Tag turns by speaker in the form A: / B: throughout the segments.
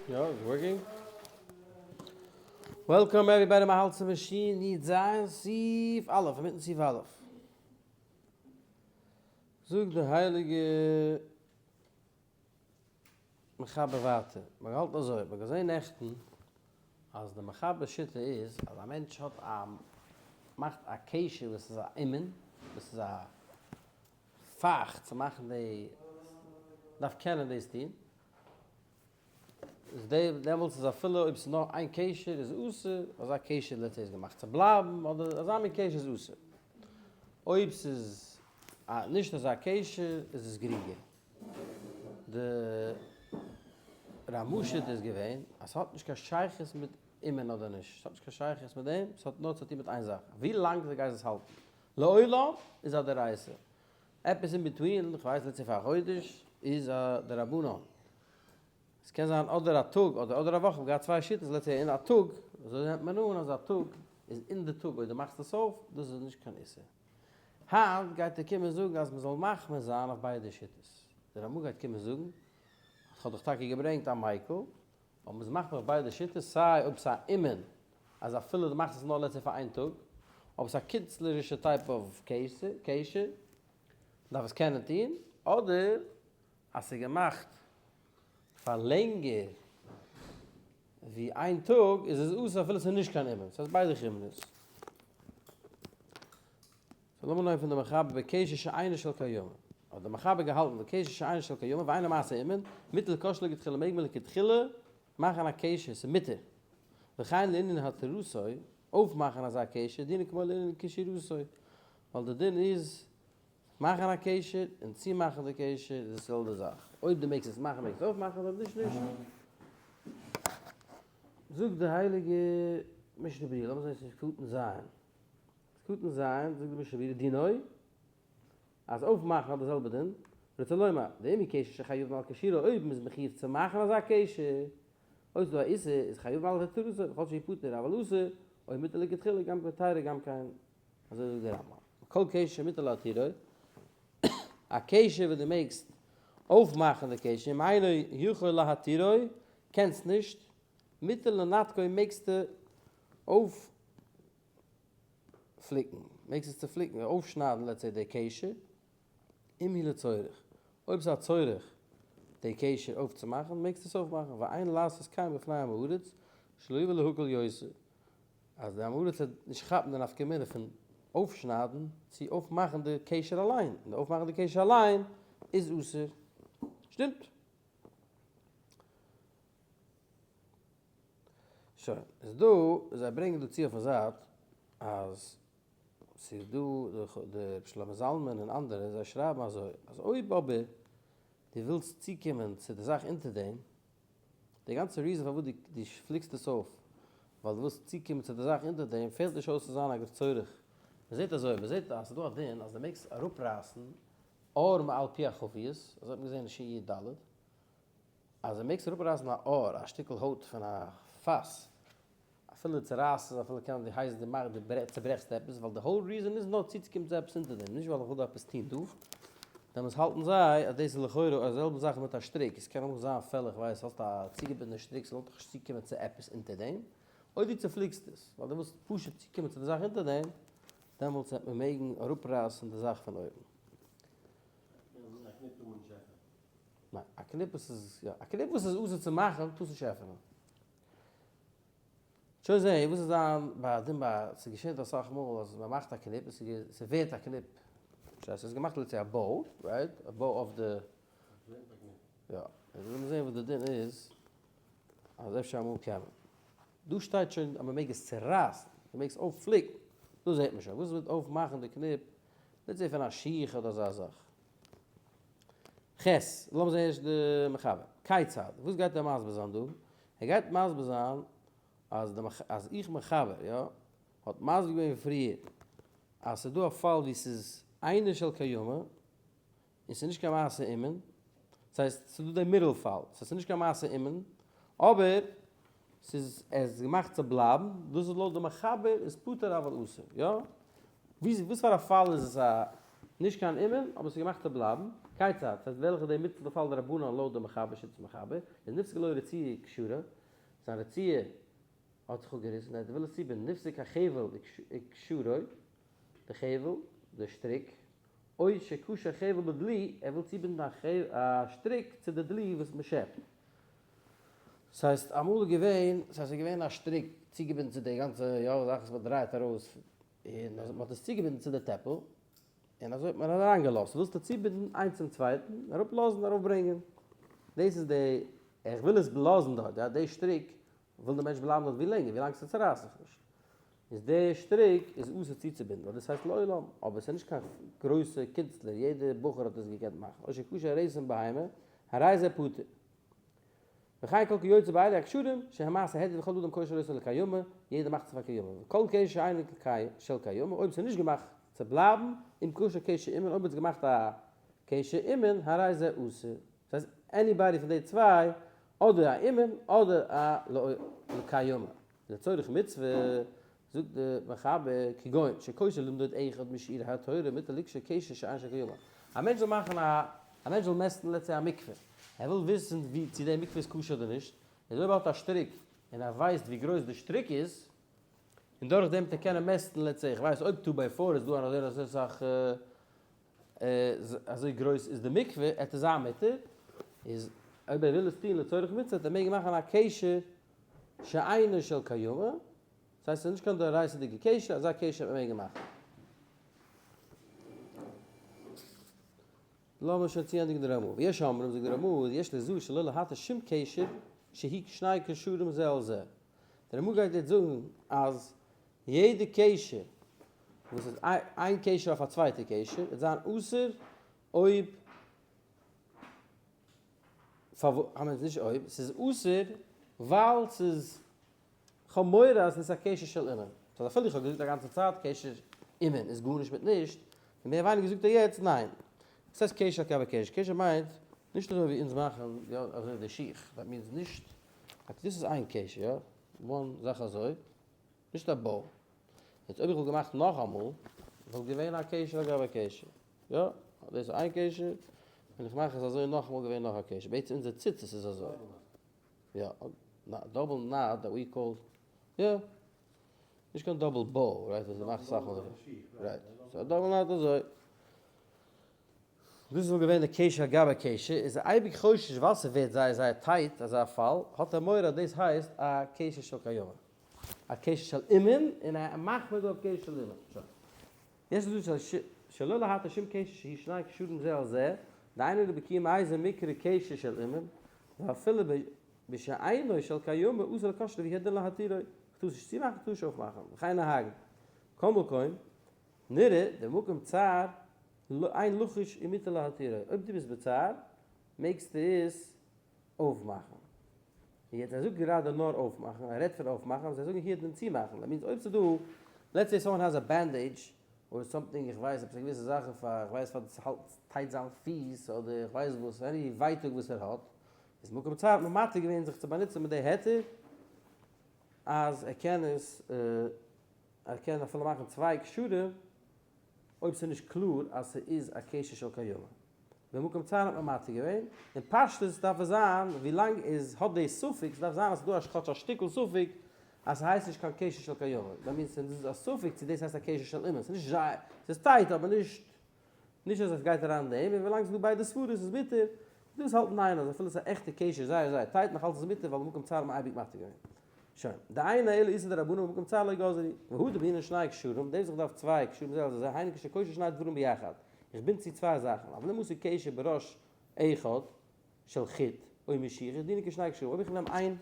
A: יא, it's working. Welcome everybody מ'האלט צום מאשין י ז סעיף א', אינמיטן סעיף א'. זאגט די הייליגע מחבר ווייטער, מ'האט געהאלטן אזוי, מ'האט געזען נעכטן אז די מחבר שיטה איז אז א מענטש האט א מאכט א קשר וואס איז א אומן, וואס איז א פאך צו מאכן די, דארף קענען דאס טון, איז דעמאלטס איז אפילו אויב ס'איז נאר איין קשר איז אסור, אזא קשר let's say איז געמאכט צו בלייבן, אדער אזא מין קשר איז אסור. אויב ס'איז נישט אזא קשר איז עס גרינגער. די רמ"א שיטה איז געווען אז ס'האט נישט קיין שייכות מיט אומן אדער נישט, ס'האט נישט קיין שייכות מיט דעם, ס'האט נאר צו טון מיט איין זאך, ווי לאנג דו גייסט עס האלטן. לעולם איז א דאורייתא. עפעס in between, כ'ווייס נישט צו פאר א חודש, איז א דרבנן. עס קען זיין אדער א טאג אדער אדער א וואך, כ'האב געהאט צוויי שיטות, let's say אין א טאג, אזוי נעמט מען אן אז א טאג איז אין די טאג אויב דו מאכסט עס אויף, דאס איז נישט קיין איסור. היינט גייט ער קומען זאגן אז מ'זאל מחמיר זיין אויף ביידע שיטות. דער רמ"א גייט קומען זאגן אז כ'האב דאך טאקע געברענגט א מיקל, אבער מ'איז מחמיר אויף ביידע שיטות, סיי אויב ס'איז א אומן אז אפילו דו מאכסט עס נאר let's say פאר איין טאג, אויב ס'איז א קינסטלערישע type of קשר, דארף עס קענען טון, אדער אז ס'איז געמאכט פאר לענגער ווי איין טאג איז עס אסור אפילו ס'איז נישט קיין אומן, ס'הייסט ביידע חומרות. so לאמיר נעמען פון די מחבר בקשר שאינו של קיימא, האט די מחבר געהאלטן בקשר שאינו של קיימא ואינו מעשה אומן, מותר לקושרו לכתחילה מעג מען לכתחילה מאכן א קשר, ס'איז מותר. וכן לענין התרתו, אויפמאכן אזא קשר, דינו כמו לענין קישורתו, ווייל די דין איז מאכן א קשר און צומאכן די קשר איז די זעלבע זאך, אויב דו מעגסט עס מאכן מעגסטו אויפמאכן אויב נישט נישט. זאגט די הייליגע משנה ברורה, לאמיר זען סעיף קטן ז', סעיף קטן ז' זאגט די משנה ברורה דינו אז אויפמאכן האט די זעלבע דין, רוצה לומר, דאם הוא קשר שחייבין על קישורו אויב מ'איז מחיוב צו מאכן אזא קשר, אויב ס'איז דא א איסור איז חייבין על התרתו וכל שהוא פטור אבל אסור, או מותר לכתחילה גם בהיתרו גם כן, אזוי זאגט דער רמב"ם, כל קשר שמותר להתירו, א קשר וואס דו מעגסט אויפמאכן די קשר, אם אינו יכול להתירו, קענסט נישט, מותר לנתקו מעגסטו אויפפליקן, מעגסט עס צופליקן, אויפשניידן let's say די קשר, אם הוא לצורך, אויב ס'איז א צורך די קשר אויפצומאכן, מעגסטו עס אויפמאכן, ואין לעשות כן בפני עם הארץ, שלא יבא להקל יותר, אז די עם הארץ וועט נישט כאפן די נפקא מינה פון אויפשניידן צו אויפמאכן די קשר אליין, און אויפמאכן די קשר אליין איז אסור. שטימט? שוין, איז דא, זיי ברענגען דא צו אויפן זייט אז ס'איז דא די רבי שלמה זלמן און אנדערע, זיי שרייבן אזוי, אז אויב אבער דו ווילסט צוקומען צו די זאך אונטער דעם, די גאנצע reason פארוואס דו פליקסט עס אויף, ווייל דו ווילסט צוקומען צו די זאך אונטער דעם, פעלט נישט אויס צו זיין א צורך. מ'זעט אזוי, מ'זעט אז ס'איז דא א דין אז דו מעגסט אראפרייסן עור מעל פי החבית, אזוי האט מען געזען אין שי ד, אז דו מעגסט אראפרייסן א עור, א שטיקל הויט פון א פאס, אפילו צורייסן אפילו קען די הייסט די מאכט די צוברעכסט עפעס, ווייל די whole reason איז נאר צוצוקומען צו עפעס אונטער דעם, נישט ווייל איך וויל דא עפעס טון דא, דעמאלטס האלטן זיי אז דאס איז לכאורה א זעלבע זאך מיט א שטריק, עס קען אמאל זיין פעלער איך ווייס האסט א צוגעבינדענע שטריק ס'לוינט דיך נישט צוקומען צו עפעס אונטער דעם, אויב דו צופליקסט עס ווייל דו ווילסט פשוט צוקומען צו די זאך אונטער דעם, דעמאלטס וועט מען מעגן אראפרייסן די זאך פון אויבן. ניין, א קניפ וואס איז, יא, א קניפ וואס איז אסור צו מאכן טארסט נישט עפענען. שוין זעהן וואס איז זיין ביי דין ביי ס'געשענט אסאך מאל אז מ'מאכט א קניפ און ס'ווערט א קניפ ס'הייסט ס'איז געמאכט let's say א bow right א bow אויף די יא און לאמיר זעהן וואס די דין איז אז אפשר אמאל קען מען דא שטייט שוין אז מ'מעג עס צורייסן מ'מעג עס אויפפליקן דא זעהט מען שוין וואס איז מיט אויפמאכן די קניפ let's say פון א שיך אדער אזא זאך. ח. לאמיר זעהן ערשט די מחבר. כיצד? וואס גייט ער מסביר זיין דא? ער גייט מסביר זיין אז די אז איך מחבר יא האט מסביר געווען פריער אז ס'איז דא א פאל ווי ס'איז אינו של קיימא און ס'איז נישט קיין מעשה אומן, ס'הייסט ס'איז דא די middle פאל, ס'איז נישט קיין מעשה אומן אבער ס'איז עס איז געמאכט צו בלייבן, דאס איז לויט די מחבר איז פטור אבל אסור, יא? ווי וואס פאר א פאל איז עס א נישט קיין אומן אבער ס'איז געמאכט צו בלייבן? כיצד, ס'הייסט וועלכע די מצוה פאלט די רבנן לויט די מחבר שיטת מחבר, איז נפסק לו רצועה קשורה, זיין רצועה האט זיך אפגעריסן, ער וויל עס צובינדן, נפסק החבל וקשרו, די חבל, די שטריק, או שקשר חבל בדלי, ער וויל צובינדן א שטריק צו די דלי וואס מען שעפט. ס'הייסט אמאל איז געווען, ס'הייסט ס'איז געווען א שטריק צוגעבינדן צו די גאנצע יא זאך וואס מען דרייט ארויס, און מען האט עס צוגעבינדן צו די טעפל, און אזוי האט מען אריינגעלאזט, ווילסטו צובינדן איינס צום צווייטן, אראפלאזן ארויפברענגען, דאס איז די, איך וויל עס לאזן דארט, יא, די שטריק וויל די מענטש בלייבן דארט ווי לענגער, ווי לאנג ס'צורייסט זיך נישט, איז די שטריק איז אסור צוצובינדן, ווייל דאס הייסט לעולם, אבער ס'איז נישט קיין גרויסע קונצלער, יעדע בחור האט עס געקענט מאכן, או שקשר רסן בהמה, הרי זה פטור. וכן כל כיוצא באלה הקשרים, שהם מעשה הדיוט וכל אדם קושר אותו לקיימא, יעדער מאכט עס פאר קיימא, וכל קשר שאינו של קיימא, אויב עס איז נישט געמאכט צו בלייבן, אם קשר קשר אומן, אויב האט עס געמאכט א קשר אומן, הרי זה אסור. דאס הייסט anybody פון די צוויי, אדער א אומן אדער א לקיימא. לצורך מצוה, זאגט די מחבר, כגון שקושר למדוד אחד משיעורי התורה מותר לקשור קשר שאינו של קיימא. א מענטש זאל מאכן א, א מענטש זאל מעסטן let's say א מקווה, ער וויל וויסן ווי צו די מקווה איז כשר אדער נישט, איז אויב ער האט א שטריק און ער ווייסט ווי גרויס די שטריק איז, און דורך דעם וועט ער קענען מעסטן let's say איך ווייס אויב two by four איז דא אן אזוי און אזוי סאך אזוי גרויס איז די מקווה, עט עס זיין מותר, איז אויב ער וויל עס טון לצורך מצוה וועט ער מעגן מאכן א קשר שאינו של קיימא, דאס הייסט ס'איז נישט קיין דאורייתא'דיגע קשר, אזא קשר וועט מען מעגן מאכן. לאמיר שוין צוענדיגן די רמא. ויש אומרים, זאגט די רמא, יש ליזהר שלא להתיר שום קשר שהוא שני קשרים זה על זה. די רמא גייט יעצט זאגן אז יעדע קשר וואס איז איין קשר אויף א צווייטע קשר וועט זיין אסור אויב, פארוואס, נישט אויב, ס'איז אסור ווייל ס'איז כ'האב מורא אז עס איז א קשר של אומן. סאו אפילו איך האב געזאגט א גאנצע צייט קשר אומן איז גארנישט מיט נישט, און מער ווייניגער זאגט ער יעצט ניין. וואס הייסט קשר על גבי קשר? קשר מיינט נישט אזוי ווי אונז מאכן יא אזוי די שיך, that means נישט אז דאס איז איין קשר יא, one זאך אזוי, נישט א bow. יעצט אויב איך וואלט געמאכט נאכאמאל וואלט געווען א קשר על גבי קשר. יא, דאס איז איין קשר, און איך מאך עס אזוי נאכאמאל געווען נאך א קשר. בעצם אונזער ציצית איז אזוי. יא, double knot that we call, יא, נישט קיין double bow, right, וואס מאכט אסאך מאל, right, so א double knot אזוי. דאס וואלט געווען די קשר על גבי קשר, איז ער אייביג חושש ווייל ס'ווערט זייער זייער tight אזא פאל, האט ער מורא אז דאס הייסט א קשר של קיימא, א קשר של אומן, און ער מאכט מיט אויף קשר של אומן. שוין. יש לזה שלא להתיר שום קשר שהוא שני קשרים זה על זה, דהיינו לבקיאים איזה מקרה קשר של אומן, ואפילו בשאינו של קיימא אסור לקשרו והוא הדין להתירו, כ'טאר עס נישט צומאכן כ'טאר נישט אויפמאכן, וכן נוהגין. מכל מקום, נראה דבמקום צער אין לחוש ומותר להתירו, אויב דו ביסט בצער מעגסטו עס אויפמאכן. און יעצט ער זאגט גראדע נאר אויפמאכן, ער רעדט פון אויפמאכן, אבער זיי זאגן הוא הדין צומאכן, that means אויב ס'איז דא, let's say someone has a bandage, or something איך ווייס עפעס א געוויסע זאכן פאר איך ווייס פאר צו האלטן tight זיין פיס אדער איך ווייס וואס any ווייטאג וואס ער האט, איז מקום צער האט מען מתיר געווען זיך צו באנוצען מיט די היתר אז ער קען עס ער קען אפילו מאכן צוויי קשרים אויב ס'איז נישט קלאר אז ס'איז א קשר של קיימא. במקום צער האט מען מתיר געווען, און פשטות דארף עס זיין ווילאנג עס האט די ספק, ס'דארף זיין אז ס'איז דא כאטש א שטיקל ספק אז ס'הייסט נישט קיין קשר של קיימא, that means ס'איז א ספק צו דאס הייסט א קשר של אומן, ס'איז נישט זייער, ס'איז tight אבער נישט נישט אז עס גייט אריין אין דעם, און ווילאנג ס'איז דא ביידע סברות איז מותר, דאס האלטן איין אז אפילו ס'איז א עכטע קשר זייער זייער tight נאך אלץ איז מותר ווייל במקום צער האט מען אייביג מתיר געווען. שוין, דאינו אלא איסור דרבנן במקום צער לא גזרו, והא דבעינן שני קשרים, דאס איך דארף צוויי קשרים זה על זה, היינו כשקושר שני דברים ביחד, איך בינד צו צוויי זאכן, אבל אם עשוי קשר בראש אחד של חוט או משיכה, דינו כשני קשרים, אויב איך נעם איין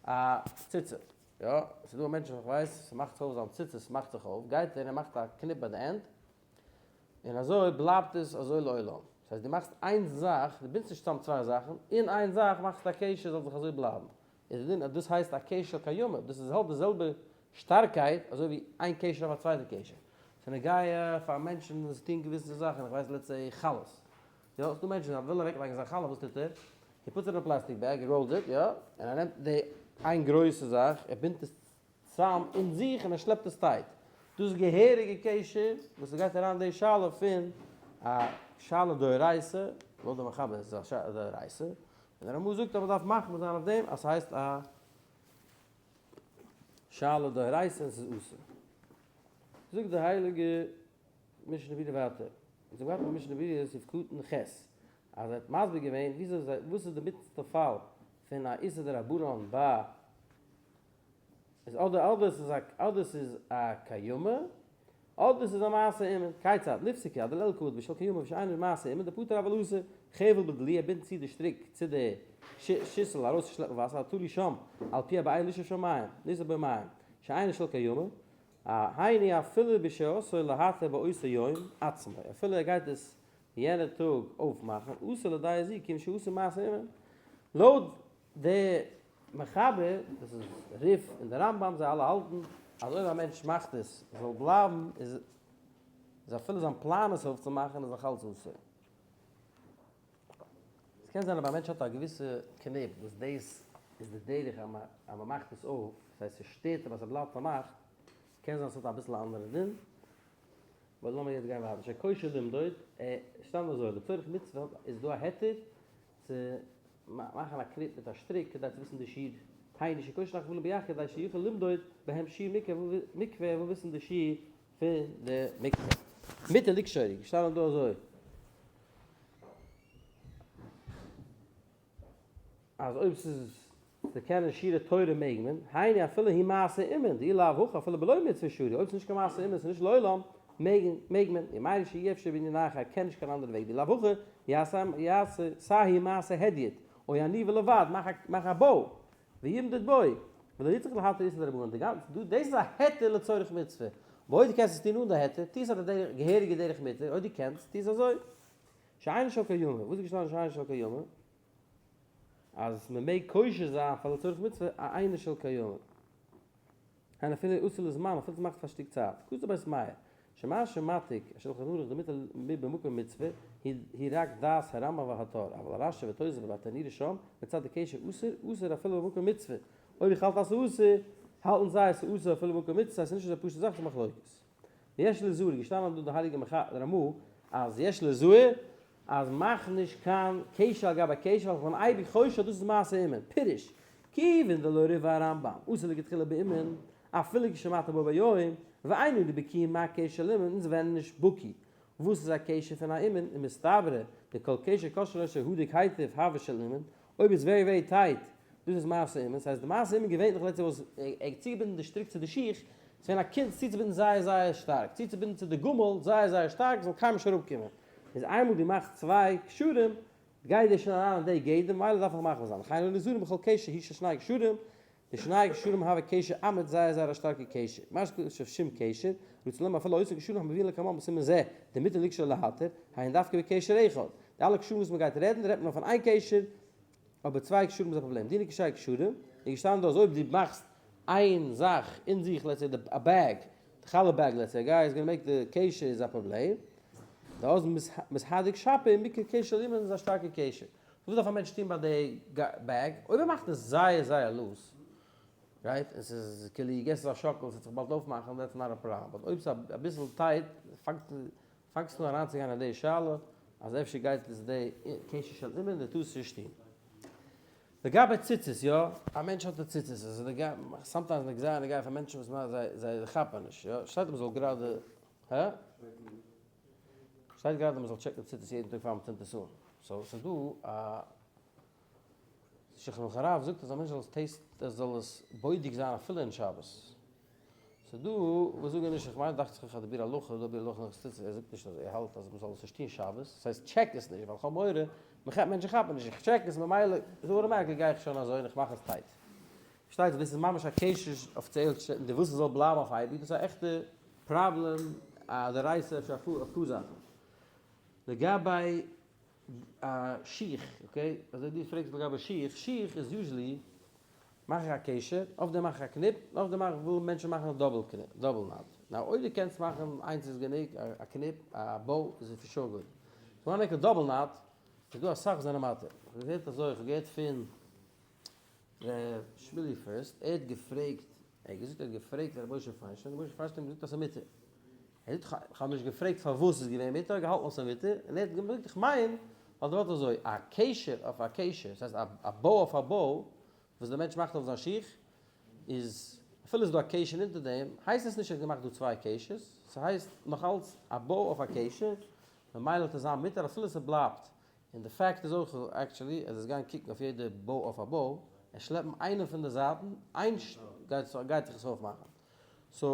A: א ציצית, יא, עס איז דא א מענטש וואס איך ווייס, ס'מאכט זיך אויף זיין ציצית מאכט זיך אויף, גייט ער און ער מאכט א קניפ ביי די end, און אזוי בלייבט עס אזוי לעולם. דאס הייסט דו מאכסט איין זאך, דו בינדסט נישט צוזאם צוויי זאכן, אין איין זאך מאכסטו א קשר זאל זיך אזוי בלייבן. איז די דין אז דאס הייסט א קשר קיימא, דאס איז האלט די זעלבע שטארקייט אזוי ווי איין קשר אויף א צווייטע קשר. ס'איז נוגע פאר מענטשן וואס טוען געוויסע זאכן, איך ווייס let's say חלות, יא, ס'דא מענטשן אז וויל אוועק לייגן זיין חלה וואס טוט ער? he puts it in a plastic bag, he rolls it, יא, און ער נעמט די איין גרויסע זאך, ער בינדט עס צאם אין זיך און ער שלעפט עס tight. דאס איז געהעריגע קשר וואס ס'גייט אריין די שאלה פון א. שאלה דאורייתא, לויט די מחבר איז עס א שאלה דאורייתא, און דער רמא זאגט אז מ'דארף מחמיר זיין אויף דעם אז ס'הייסט א שאלה דאורייתא און ס'איז אסור. זאגט די הייליגע משנה ברורה ווייטער, אונז האבן געהאט אין משנה ברורה סעיף קטן ח', אז ער האט מסביר געווען וויאזוי זיי וואס איז די מיטלסטע פאל פון א איסור דרבנן ביי איז אדער אדער ס'איז א אדער ס'איז א קיימא אדער ס'איז א מעשה אומן, כיצד, נפסקה דלעיל כבוד בשל קיימא ושאינו מעשה אומן דפטור אבל אסור, חבל בדלי ער בינדט צו די שטריק צו די שיסל ארויסצושלעפן וואסער התלוי שם על פי הבאר לשאוב שם מים, לשאוב בו מים, שאינו של קיימא, היינו אפילו בשעשאו להתיר באותו יום עצמו, אפילו ער גייט עס יענע טאג אויפמאכן, אסור לדעה זו כיוון שעשוי מעשה אומן. לויט די מחבר, דאס איז ריף און די רמב ם, זיי אלע האלטן אז אויב א מענטש מאכט עס זאל בלייבן איז איז אפילו זיין פלאן עס אויפצומאכן איז נאך אלץ אסור. עס קען זיין אויב א מענטש האט א געוויסע קניפ וואס דאס איז די דרך אז מען מאכט עס אויף, דאס הייסט ס'שטערט אים אז ס'בלייבט פארמאכט, קען זיין ס'האט אביסל א אנדערע דין. באט לאמיר יעצט גיין ווייטער, שקושר למדוד, סתם אזוי, לצורך מצוה איז דא א היתר צו מאכן א קניפ מיט א שטריק כדי צו וויסן די שיעור, היינו שקושר שני חבלים ביחד כדי שיוכל למדוד בהם שיעור מקווה, ער וויל וויסן די שיעור פון די מקווה. מותר לקשור, געשטאנען דא אזוי. אז אויב ס'איז צו קענען שיעורי תורה מעג מען, היינו אפילו היא מעשה אומן, דאי לאו הכי אפילו בלא מצוה שרי, אויב ס'איז נישט קיין מעשה אומן ס'איז נישט לעולם, מעג מעג מען, ומיירי שאי אפשר בענין אחר קען נישט קיין אנדערע וועג, דאי לאו הכי יעשה יעשה סהי מעשה הדיוט, או עניבה לבד, מאך א מאך א bow, וימדוד בו, ולא יצטרך להתיר איסור דרבנן, די גאנצע דא דאס איז א היתר לצורך מצוה, אויב דו קענסט עס טון אן די היתר, טו עס אויף די דרך געהעריגע דרך מותר, אויב דו קענסט, טו עס אזוי. שאינו של קיימא, וואס איז געשטאנען שאינו של קיימא? אז מען מעג קושר זיין פאר לצורך מצוה א אינו של קיימא. הן אפילו אסור לזמן, אפילו ס'מאכט פאר א שטיק צייט. כתב בית מאיר, שמה שמעתיק השולחן ערוך דמותר במקום מצוה, היא רק דעת הרמב ם והטור, אבל רש י ותוס' וברטנורא שם, מצד דקשר אסור, אסור אפילו במקום מצוה. אויב איך האלט אז ס'אסור, האלטן זיי אז ס'אסור אפילו במקום מצוה, ס'איז נישט אזא פשוט'ע זאך, ס'איז מחלוקת. ויש לזהר, געשטאנען דא די הייליגע רמ א אז יש לזהר אז מאך נישט קיין קשר על גבי קשר ווייל איך בין אייביג חושש אז דאס איז מעשה אומן, פירוש, כיוון דלא ריבע הרמב ם אסור לכתחילה באומן אפילו כשמטה בו ביום, ואין אנו בקיאים מה קשר לאומן, אונז ווערן נישט בקי וואס איז א קשר פון א אומן, און מסתברא דכל קשר קושרין אותו הדוק היטב הוי של אומן, אויב איז very very tight, דאס איז מעשה אומן, ס'הייסט די מעשה אומן געווענליך let's say וואס ער האט צוגעבינדן די שטריק צו די שיך, ס'איז געווען א קונץ צוצובינדן זייער זייער שטארק, צוצובינדן צו די גמל זייער זייער שטארק זאל קיינמאל נישט אראפקומען, איז איינמאל דו מאכסט צוויי קשרים גייט דאס שוין אריין אין די גדר, ממילא דארף איך מחמיר זיין, וכן אנו נזהרים בכל קשר הוא של שני קשרים, די שני קשרים הוי קשר אמיץ זייער זייער א שטארקע קשר, משא כ שום קשר, רצה לומר אפילו אותן קשרים המביאין לקמן בסימן זה, דמותר לקשור להתיר, היינו דווקא בקשר אחד. די אלע קשרים וואס מ'גייט רעדן, רעדט מען נאר פון איין קשר, אבער צוויי קשרים איז א פראבלעם. דיני קשרי קשרים, איז געשטאנען דא אז אויב דו מאכסט איין זאך אין זיך, let's say א bag, די חלה bag let's say, א guy is gonna make די קשר איז א פראבלעם, דאז מתהדק שפיר מיקרי קשר לאומן איז א שטארקע קשר. וואס דארף א מענטש טון ביי די bag? אויב ער מאכט עס זייער זייער loose, right, און ס'איז כאילו געסט עס א שאקל ס'וועט זיך באלד אויפמאכן, that's not a problem, but אויב ס'איז אביסל tight, פאנגט פאנגסט אן אריינצוגיין אין די שאלה אז אפשר גייט עס די קשר של אומן די טארסט נישט טון. לגבי ציצית יא, א מענטש האט די ציצית עס איז נוגע sometimes נוגע נוגע פאר מענטשן וואס זיי זיי כאפן נישט יא, שטייט אז מ'זאל גראדע הא? שטייט גראדע מ'זאל טשעקן ציצית יעדן טאג פאר מ'צינדט עס אן, so ס'איז דא א שולחן ערוך הרב זאגט אז א מענטש זאל עס taste ער זאל עס בודק זיין אפילו אין שבת. ס'איז דא וואס זאגן נישט, איך מיין דאכט זיך איך אז די ביאור הלכה, דא ביאור הלכה נאך ער זאגט נישט אז ער האלט אז מ'זאל עס נישט טון שבת, ס'הייסט טשעק עס נישט ווייל כ'האב מורא מ'כאפט מענטשן כאפן נישט, איך טשעק עס ממילא איז automatically גיי איך שוין אזוי און איך מאך עס tight. פארשטייט זיך דאס איז ממש א קשר אפיציעל די וואס עס זאל בלייבן אויף אייביג דאס איז א עכטע פראבלעם א דאורייתא אפשר אפאר זאכן לגבי א שיך okay אזוי דו פרעגסט לגבי שיך, שיך איז usually מאך איך א קשר, אויף דעם מאך איך א קניפ, און אויף דעם מאך איך וויל מענטשן מאכן א double קניפ, double knot. Now אויב דו קענסט מאכן איינס איז גענוג, א קניפ, א bow איז for sure good. If you wanna make a double knot, איז דא אסאך וואס זענען מתיר. איך האב געהערט אזוי, איך האב געהערט פון ר' שמילי פירסט, ער האט געפרעגט, ער האט געזאגט ער האט געפרעגט ר' משה פיינשטיין, ר' משה פיינשטיין האט געזאגט אז ס'איז מותר. ער זאגט איך האב נישט געפרעגט פארוואס ס'איז געווען מותר, ער האט געהאלטן אז ס'איז מותר, און ער האט געזאגט איך מיין ווייל די ווארט איז אזוי, א קשר אויף א קשר, דאס הייסט א bow אויף א bow וואס דער מענטש מאכט אויף זיין שיך, איז אפילו איז דא א קשר אונטער דעם, הייסט עס נישט ער האט געמאכט דא צוויי קשר'ס, ס'הייסט נאך אלץ א bow אויף א קשר, ממילא וועט עס זיין מותר אפילו ס'בלייבט, און די פאקט איז אויך actually אז עס גיין קוקן אויף יעדע bow אויף א bow, און שלעפן איינע פון די זייטן, איין גייט זיך עס אויפמאכן, so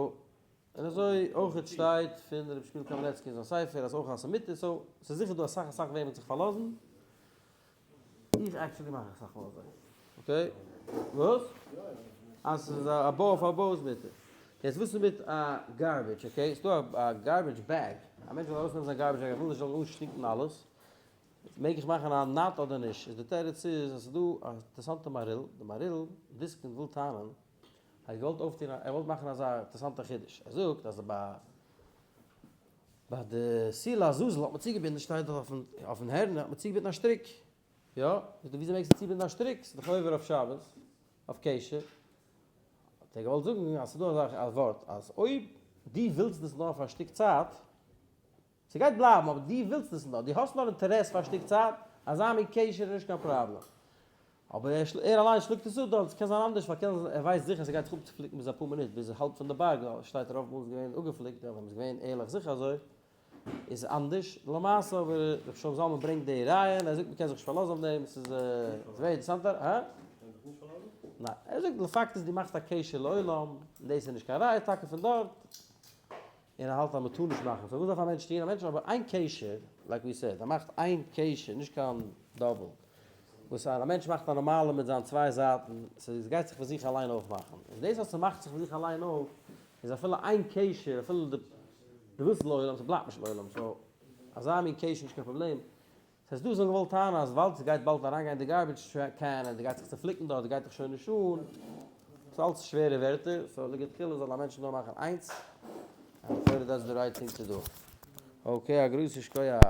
A: און אזוי אויך שטייט פון רבי שמואל קאמינעצקי אין זיין ספר אז אויך אז ס'מותר, so ס'איז זיכער דא אסאך אסאך וועמען זיך פארלאזן, איך actually מאך אסאך מאל אזוי. okay? וואס? אז ס'איז א bow אויף א bow איז מותר. יעצט וואס איז מיט א garbage? okay, ס'איז דא א garbage bag, א מענטש וויל ארויסנעמען זיין garbage bag, ער וויל נישט זאל אנשטינקן אלעס, מעג איך מאכן א knot אדער נישט? איז די תירוץ איז אז ס'איז דא א אינטערעסאנטע מהרי"ל, די מהרי"ל דיסקין וויל טענה'ן, ער האט געוואלט אויפטון א, ער וואלט מאכן אזא אינטערעסאנטע חידוש, ער זאגט אז ביי ביי די שעיר לעזאזל האט מען צוגעבינדן, שטייט דאך אויפן אויפן הערנער האט מען צוגעבינדן א שטריק, יא? זאגט ער וויאזוי מעגסטו צובינדן א שטריק, ס'איז דאך עובר אויף שבת, אויף קשר, האט ער געוואלט זאגן אז ס'איז דא אזא א ווארט אז אויב דו ווילסט דאס נאר פאר א שטיק צייט, ס'גייט בלייבן אבער דו ווילסט עס נאר, דו האסט נאר אינטערעס פאר א שטיק צייט, אזא מין קשר איז נישט קיין פראבלעם. אבער ער ער אליין שלאגט עס אפ דארט, ס'קען זיין אנדערש ווייל קען זיין ער ווייסט זיכער ס'גייט זיך אפצופליקן ביז אפאר מינוט, ביז האלב פון די בארג שטייט רוב מאל איז געווען אפגעפליקט, אבער מ'איז געווען ערליך זיכער אזוי, איז אנדערש. למעשה אבער ר' שלום זלמן ברענגט די ראיה און ער זאגט מ'קען זיך נישט פארלאזן אויף דעם, ס'איז ווערי אינטערעסאנט, הא? ניין, ער זאגט די פאקט איז דו מאכסט א קשר לעולם, און דאס איז נישט קיין ראיה טאקע פון דארט. און ער האלט אז מען טאר נישט מאכן, so וואס דארף א מענטש טון? א מענטש אבער איין קשר, like we said, ער מאכט איין קשר, נישט קיין double, וואס א מענטש מאכט א נארמאלע מיט זיין צוויי זייטן, ס'גייט זיך פון זיך אליין אויפמאכן, און דאס אז ס'מאכט זיך פון זיך אליין אויף, איז אפילו איין קשר, אפילו די ווילסט לעולם, ס'בלייבט נישט לעולם, so אזא מין קשר איז נישט קיין פראבלעם, ס'הייסט דא זאלן געוואלט טענה'ן אז ווייל ס'גייט באלד אריינגיין די garbage can און די גייט זיך צופליקן דארט, גייט דיך שוין נישט אן. ס'איז אלץ שווערע ווערטער, so לכתחילה זאל א מענטש נאר מאכן איינס, און לכאורה that's the right thing to do. okay, א גרויסע שכוח.